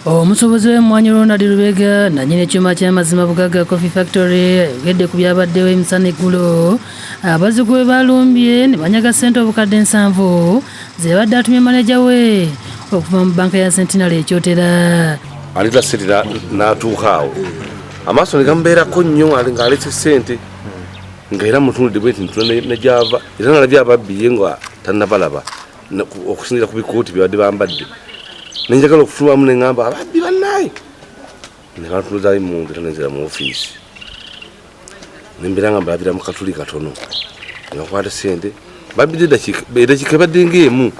Omusuubuzi w'emmwanyi Ronald Lubega nannyini ekyuma ky'amazima Bugagga Coffee Factory ayogedde ku byabaddewo emisana eggulo abazigu bwe balumbye ne banyaga ssente 7,000 ze yabadde atumye maneja we okuva mu bbanka ya Centenary e Kyotera. Aleeta ssente n'atuuka awo amaaso ne gamubeerako nnyo ng'aleese ssente nga era mutunulidde bwe nti ntula ne gyava era nalabye ababbi ye nga tannabalaba okusinziira ku bikooti byebadde bambadde nenjagala okufulumamu neŋamba ababbi bannaye ne bantunuzayo emundu era nenzira mu ofiisi nembeera nga mbalabira mu katuli katono nebakwata sente babbidde edakiika ebadde ngaemu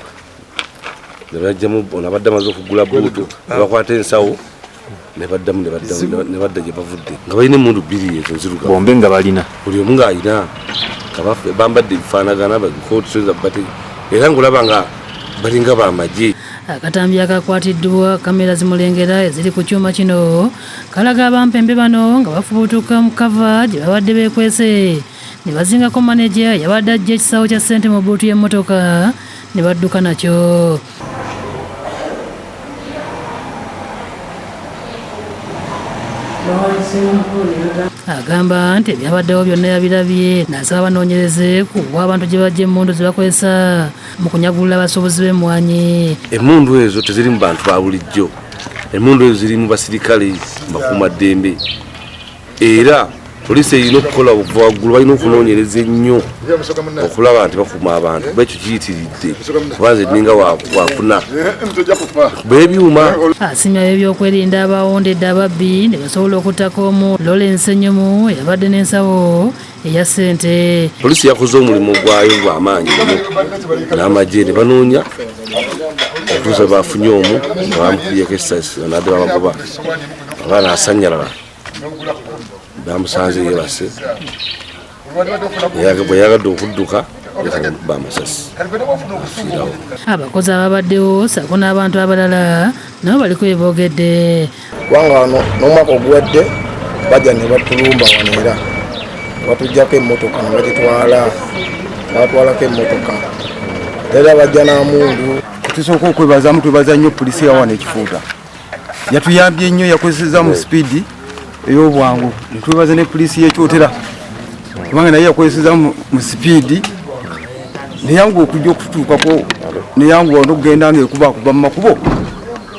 nebajjamu ono abadde amaze okugula buutu nebakwata ensawo nebaddamu nebadda gye bavudde nga balina emundu bbiri ezo nzirugavu bombe nga balina buli omu ng'alina nga bambadde ebifaanagana babikooti bate era ng'olaba nga balinga bamagye. Akatambi akakwatiddwa kamera zimulengera eziri ku kyuma kino kalaga abampembe bano nga bafubutuka mu kava gye babadde beekwese ne bazingako maneja yabadde ajja ekisawo kya ssente mu bbuutu y'emmotoka ne badduka nakyo. Agamba nti ebyabaddewo byonna yabirabye n'asaba banoonyereze ku wa abantu gye bajja emmundu ze bakozesa mu kunyagulula abasuubuzi b'emmwanyi. Emmundu ezo teziri mu bantu ba bulijjo, emmundu ezo ziri mu basirikale bakuumaddembe era poliisi erina okukola okuva waggulu, balina okunoonyereza ennyo okulaba nti bakuuma abantu kuba ekyo kiyitiridde kuba nze nninga wakuna bebyuma. Asiimye ab'ebyokwerinda abawondedde ababbi ne basobola okuttako omu Lawrence Ssenyomo eyabadde n'ensawo eya ssente. Poliisi yakoze omulimu gwayo gw'amaanyi nnyo n'amagye ne banoonya okutuusa bafunye omu nga bamukubyeko essasi banadde babagoba abaana asannyalala bamusanze yeebase bwe yagadde okudduka yamukuba amasasi afiirawo. Abakozi ababaddewo ssaako n'abantu abalala nabo baliko bye boogedde. Kubanga wano n'omwaka oguwedde bajja ne batulumba wano era batuggyako emmotoka ne bagitwala, batwalako emmotoka era bajja n'amundu. Tusooka okwebazaamu, twebaza nnyo poliisi ya wano ekifuuta yatuyambye nnyo, yakozesezza mu sipiidi ey'obwangu. Netwebaza ne poliisi y'ekyotera kubanga naye yakozesezza mu sipiidi neyanguwa okujja okututuukako, neyanguwa n'okugenda nga ekubakuba mu makubo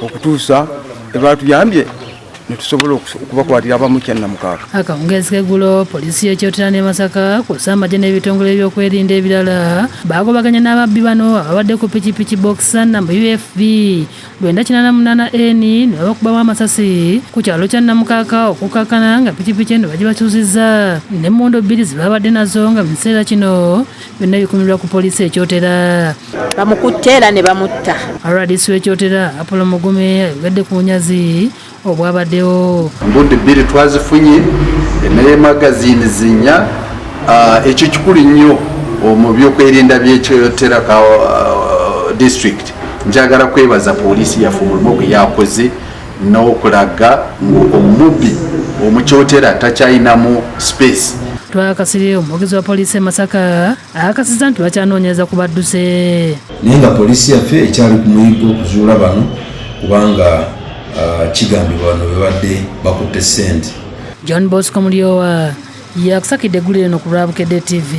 okutuusa ebatuyambye netusobola okubakwatira abamu kyannamukaaga. Akawungeezi k'eggulo poliisi y'ekyotera ne Masaka kw'ossa amagye n'ebitongole ebyokwerinda ebirala baagobaganya n'ababbi bano ababadde ku pikipiki Boxer namba UFV 988 N ne babakubamu amasasi ku kyalo kya Namukaaka okukkakkana nga pikipiki eno bagibatuuzizza n'emmundu bbiri ze babadde nazo nga mu kiseera kino byonna bikuumirwa ku poliisi e Kyotera. Bamukutte era ne bamutta. RDC w'e Kyotera Apollo Mugume ayogedde ku bunyazi obwabaddewo. Embundu bbiri twazifunye naye magazini zinya, ekyo kikulu nnyo mu byokwerinda by'ekyotera ka district. Njagala kwebaza poliisi yaffe omulimu gwe yakoze n'okulaga ngu omubbi omukyotera takyalinamu space. Twala Kasirye omwogezi wa poliisi e Masaka akakasizza nti bakyanoonyereza ku badduse. Naye nga poliisi yaffe ekyali ku muyiggo okuzuula bano kubanga kigambibwa bano bebadde bakutte ssente. John Bosco Mulyowa yakusakidde eggulire eno ku lwa Bukedde TV.